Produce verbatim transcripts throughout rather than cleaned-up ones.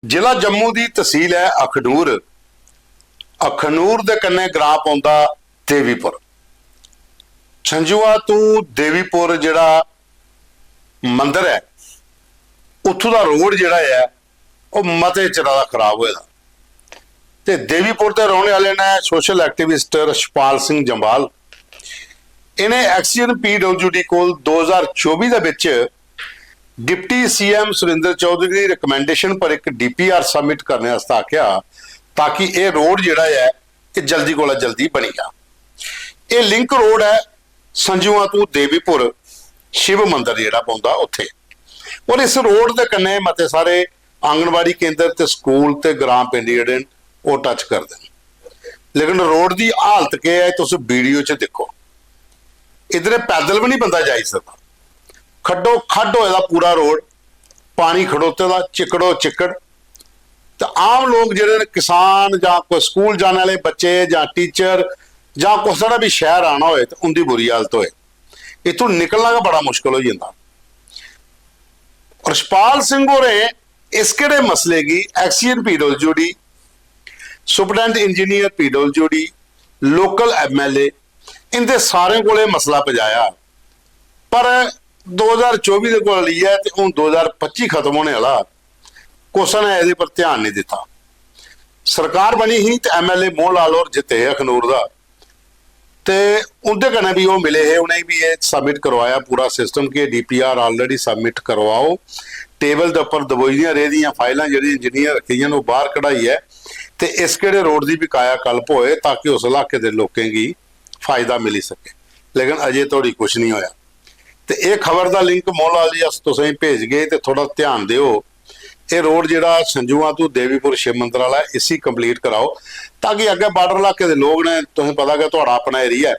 जिला जम्मू दी तसील ऐ अखनूर। अखनूर दे कन्नै ग्रां पौंदा देवीपुर। छंजुआ तू देवीपुर जेह्ड़ा मंदर ऐ, उत्थूं दा रोड जेह्ड़ा ऐ, ओह् मते चिरा दा खराब होए दा। ते देवीपुर दे रौह्ने आह्ले न सोशल एक्टिविस्ट रशपाल सिंह जम्वाल। इ'नें एक्सीएन पीडब्ल्यूडी कोल दो ज्हार चौबी दे बिच डिप्टी सीएम सुरेंद्र चौधरी दी रिकमेंडेशन पर इक डीपीआर सबमिट करने आस्तै आखेआ, ताकि एह् रोड जेह्ड़ा ऐ, एह् जल्दी कोला जल्दी बनी जा। एह् लिंक रोड ऐ संजुआं तू देवीपुर शिव मंदर जेह्ड़ा पौंदा उत्थै। और इस रोड दे कन्नै मते सारे आंगनबाड़ी केंद्र ते स्कूल ते ग्रां पिंड जेह्ड़े न, ओह् टच करदे न। लेकिन रोड दी हालत केह् ऐ, तुस वीडियो च दिक्खो। इद्धर पैदल बी निं बंदा जाई सकदा। खड्डो खड्ड होए दा पूरा रोड, पानी खड़ोते दा, चिक्कड़ो चिक्कड़। ते आम लोक जेह्ड़े न, किसान जां कोई स्कूल जाने आह्ले बच्चे जां टीचर जां कुसै दा बी शैह्र आना होए, ते उं'दी बुरी हालत होए। इत्थूं निकलना गै बड़ा मुश्कल होई जंदा। रशपाल सिंह होरें इस केह्ड़े मसले गी XEN PWD, superintendent engineer PWD, local MLA, इंदे सारें कोल एह् मसला पजाया। पर दो ज्हार चौबी दे कोला लेइयै ते हून दो ज्हार पच्ची खत्म होने आह्ला, कुसै ने एह्दे पर ध्यान नहीं दित्ता। सरकार बनी ही ते एमएलए मोहन लाल होर जित्ते हे अखनूर दा, ते उं'दे कन्नै बी ओह् मिले हे, उ'नेंगी बी एह् सबमिट करवाया पूरा सिस्टम कि डीपीआर ऑलरेडी सबमिट करवाओ। टेबल दे उप्पर दबोई दियां रेह्दियां फाइलां जेह्ड़ियां, जिन्नियां रक्खी दियां न, ओह् बाह्र कढाइयै ते इस केह्ड़े रोड दी बी कायाकल्प होए, ताकि उस इलाके दे लोकें गी फायदा मिली सके। लेकिन अजें धोड़ी कुछ नहीं होया। ते एह् खबर दा लिंक मोहन लाल जी अस तुसेंगी भेजगे, ते थोह्ड़ा ध्यान देओ। एह् रोड जेह्ड़ा संजुआं तू देवीपुर शिव मंदर आह्ला ऐ, इसी कंप्लीट कराओ, ताकि अग्गें बार्डर इलाके दे लोक न, तुसें पता गै थुआढ़ा अपना एरिया ऐ,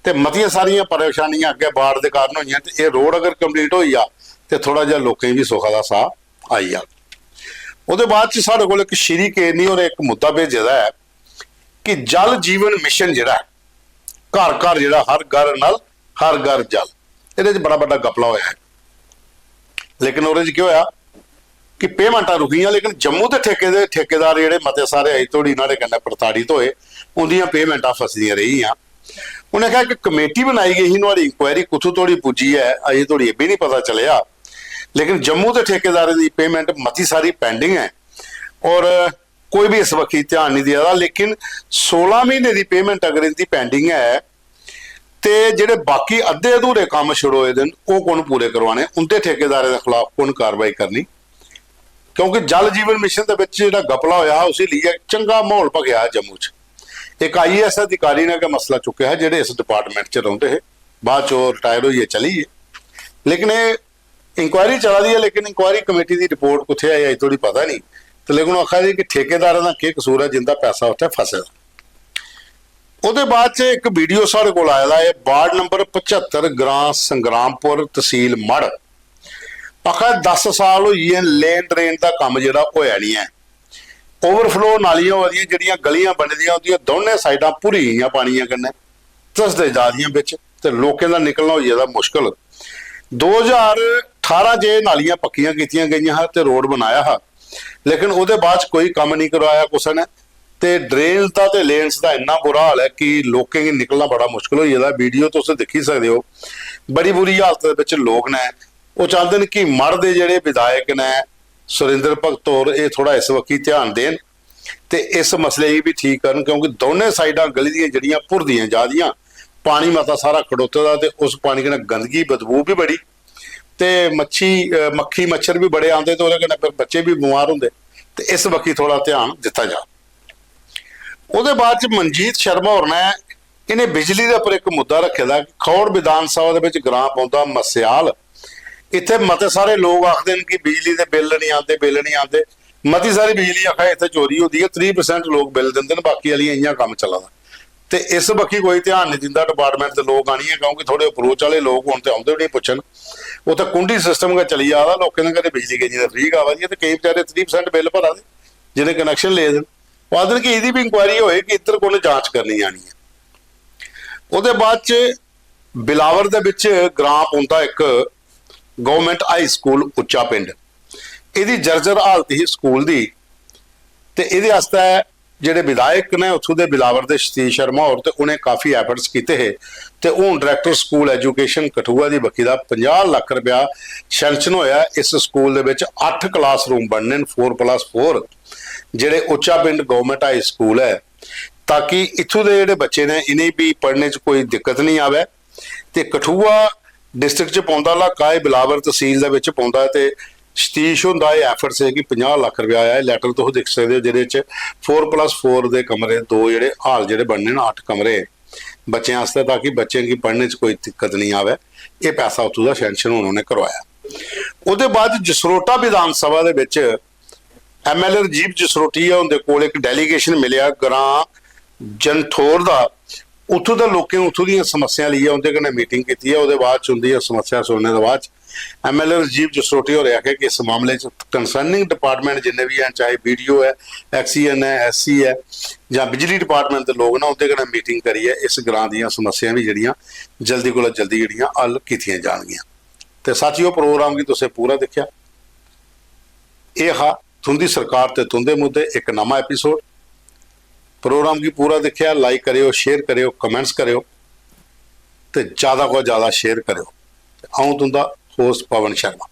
ते मतियां सारियां परेशानियां अग्गें बाढ़ दे कारण होइयां, ते एह् रोड अगर कंप्लीट होई जा ते थोह्ड़ा जेहा लोकें गी बी सुखा दा साह् आई जा। ओह्दे बाद च साढ़े कोल इक श्री केरनी होरें इक मुद्दा भेजे दा ऐ कि जल जीवन मिशन जेह्ड़ा ऐ, घर घर जेह्ड़ा, हर घर नल, हर घर जल, एह्दे च बड़ा बड्डा घपला होया ऐ। लेकिन ओह्दे च केह् होया कि पेमेंटां रुकी गेइयां, लेकिन जम्मू दे ठेके दे ठेकेदार जेह्ड़े मते सारे अजें धोड़ी नुहाड़े कन्नै प्रताड़ित होए, उंदियां पेमेंटां फसी दियां रेही गेइयां। उ'नें आखेआ कि कमेटी बनाई गेई ही, नुहाड़ी इंक्वायरी कुत्थूं धोड़ी पुज्जी ऐ, अजें धोड़ी एह् बी निं पता चलेआ। लेकिन जम्मू दे ठेकेदारें दी पेमेंट मती सारी पेंडिंग ऐ और कोई बी इस बक्खी ध्यान निं देआ दा। लेकिन सोलां म्हीने दी पेमेंट अगर इंदी पेंडिंग ऐ, ते जेह्ड़े बाकी अद्धे अधूरे कम्म छड़ोए दे न, ओह् कु'न पूरे करोआने, उं'दे ठेकेदारें दे खलाफ कु'न कार्रवाई करनी? क्योंकि जल जीवन मिशन दे बिच जेह्ड़ा घपला होया हा, उसी लेइयै चंगा म्हौल भखेआ हा जम्मू च। इक आईएएस अधिकारी ने गै मसला चुक्केआ हा, जेह्ड़े इस डिपार्टमेंट च रौंह्दे हे, बाद च ओह् रिटायर होइयै चली गे। लेकिन एह् इंक्वायरी चला दी ऐ, लेकिन इंक्वायरी कमेटी दी रिपोर्ट कुत्थै आई, अजें धोड़ी पता नहीं। ते लेकिन ओह् आखा दे कि ठेकेदारें दा केह् कसूर ऐ, जिंदा पैसा उत्थै फसे दा। ओह्दे बाद च इक वीडियो साढ़े कोल आए दा ऐ, वार्ड नंबर पचहत्तर, ग्रां संग्रामपुर, तसील मढ़। आखा दे दस साल होई गे, लेन ड्रेन दा कम्म जेह्ड़ा होया निं ऐ। ओवरफ्लो नालियां होआ दियां, जेह्ड़ियां गलियां बनी दियां, उं'दियां दौनें साइडां भुरी गेइयां पानियै कन्नै, धसदे जा दियां बिच, ते लोकें दा निकलना होई गेदा मुश्कल। दो ज्हार ठारां च एह् नालियां पक्कियां कीतियां गेइयां हा ते रोड बनाया हा, लेकिन ओह्दे बाद च कोई कम्म निं करवाया कुसै ने। ते ड्रेन्स दा ते लेन्स दा इन्ना बुरा हाल ऐ कि लोकें गी निकलना बड़ा मुश्कल होई गेदा। वीडियो तुस दिक्खी सकदे ओ, बड़ी बुरी हालत दे बिच लोक न। ओह् चांह्दे न कि मढ़ दे जेह्ड़े विधायक न सुरेंद्र भगत होर, एह् थोह्ड़ा इस बक्खी ध्यान देन ते इस मसले गी बी ठीक करन, क्योंकि दौनें साइडां गली दियां जेह्ड़ियां भुरदियां जा दियां, पानी मता सारा खड़ोते दा ते उस पानी कन्नै गंदगी, बदबू बी बड़ी, ते मच्छी, अ, मक्खी मच्छर बी बड़े आंदे ते ओह्दे कन्नै फिर बच्चे बी बमार होंदे। ते इस बक्खी थोह्ड़ा ध्यान दित्ता जा। ओह्दे बाद च मनजीत शर्मा होर ने इ'नें बिजली दे उप्पर इक मुद्दा रक्खे दा कि खौड़ विधान सभा दे बिच ग्रां पौंदा मस्याल। इत्थै मते सारे लोक आखदे न कि बिजली दे बिल निं आंदे, बिल निं आंदे। मती सारी बिजली आखा इत्थै चोरी होंदी ऐ, त्रीह् परसेंट लोक बिल दिंदे न, बाकी आह्लियां इ'यां कम्म चला दा। ते इस बक्खी कोई ध्यान निं दिंदा डिपार्टमेंट दे लोक आनियै, क्योंकि थोह्ड़े अप्रोच आह्ले लोक होन ते औंदे उ'नेंगी पुच्छन। उत्थै कुंडी सिस्टम गै चली जा दा, लोकें दे घरें बिजली केइयें दे फ्री गै आवा दी ऐ ते केईं बेचारे त्रीह् परसेंट बिल भरा दे जि'नें कनैक्शन ले दे न। ओह् आखदे न कि एह्दी बी इंक्वायरी होए कि इद्धर कु'न जांच करनी आनी ऐ। ओह्दे बाद च बिलावर दे बिच ग्रां पौंदा इक गवर्नमेंट हाई स्कूल उच्चा पिंड। एह्दी जर्जर हालत ही स्कूल दी, ते एह्दे आस्तै जेह्ड़े विधायक न उत्थूं दे बिलावर दे सतीश शर्मा होर, ते उ'नें काफी एफर्ट्स कीते हे। ते हून डायरेक्टर स्कूल एजुकेशन कठुआ दी बक्खी दा पंजाह् लक्ख रपेआ सैंक्शन होया। इस स्कूल दे बिच अट्ठ क्लासरूम बनने न, फोर प्लस फोर, जेह्ड़े उच्चा पिंड गवर्नमेंट हाई स्कूल ऐ, ताकि इत्थूं दे जेह्ड़े बच्चे न इ'नेंगी बी पढ़ने च कोई दिक्कत निं आवै। ते कठुआ डिस्ट्रिक्ट च पौंदा इलाका, एह् बिलावर तसील दे बिच पौंदा ऐ। ते सतीश हुंदा एह् एफर्ट्स ऐ कि पंजाह् लक्ख रपेआ आया, एह् लैटर तुस दिक्खी सकदे ओ, जेह्दे च फोर प्लस फोर दे कमरे, दो जेह्ड़े हाल जेह्ड़े बनने न, अट्ठ कमरे बच्चें आस्तै, ताकि बच्चें गी पढ़ने च कोई दिक्कत निं आवै। एह् पैसा उत्थूं दा सैंक्शन हून उ'नें करवाया। ओह्दे बाद जसरोटा विधान सभा दे बिच एमएलए राजीव जसरोटिया हुंदे कोल इक डेलीगेशन मिलेआ ग्रां जनठोर दा। उत्थूं दे लोकें उत्थूं दियां समस्यां लेइयै उं'दे कन्नै मीटिंग कीती ऐ। ओह्दे बाद च उं'दियां समस्यां सुनने दे बाद च एमएलए राजीव जसरोटिया होरें आखेआ कि इस मामले च कंसर्निंग डिपार्टमेंट जिन्ने बी हैन, चाहे बीडीओ ऐ, एक्सईएन ऐ, एससी ऐ, जां बिजली डिपार्टमेंट दे लोक न, उं'दे कन्नै मीटिंग करियै इस ग्रां दियां समस्यां बी जेह्ड़ियां जल्दी कोला जल्दी जेह्ड़ियां हल कीतियां जानगियां। ते साथियो, प्रोग्राम गी तुसें पूरा दिक्खेआ। एह् हा तुं'दी सरकार ते तुं'दे मुद्दे, इक नमां एपिसोड। प्रोग्राम गी पूरा दिक्खेआ, लाइक करेओ, शेयर करेओ, कमेंट्स करेओ ते ज्यादा कोला ज्यादा शेयर करेओ। ते अ'ऊं तुं'दा होस्ट पवन शर्मा।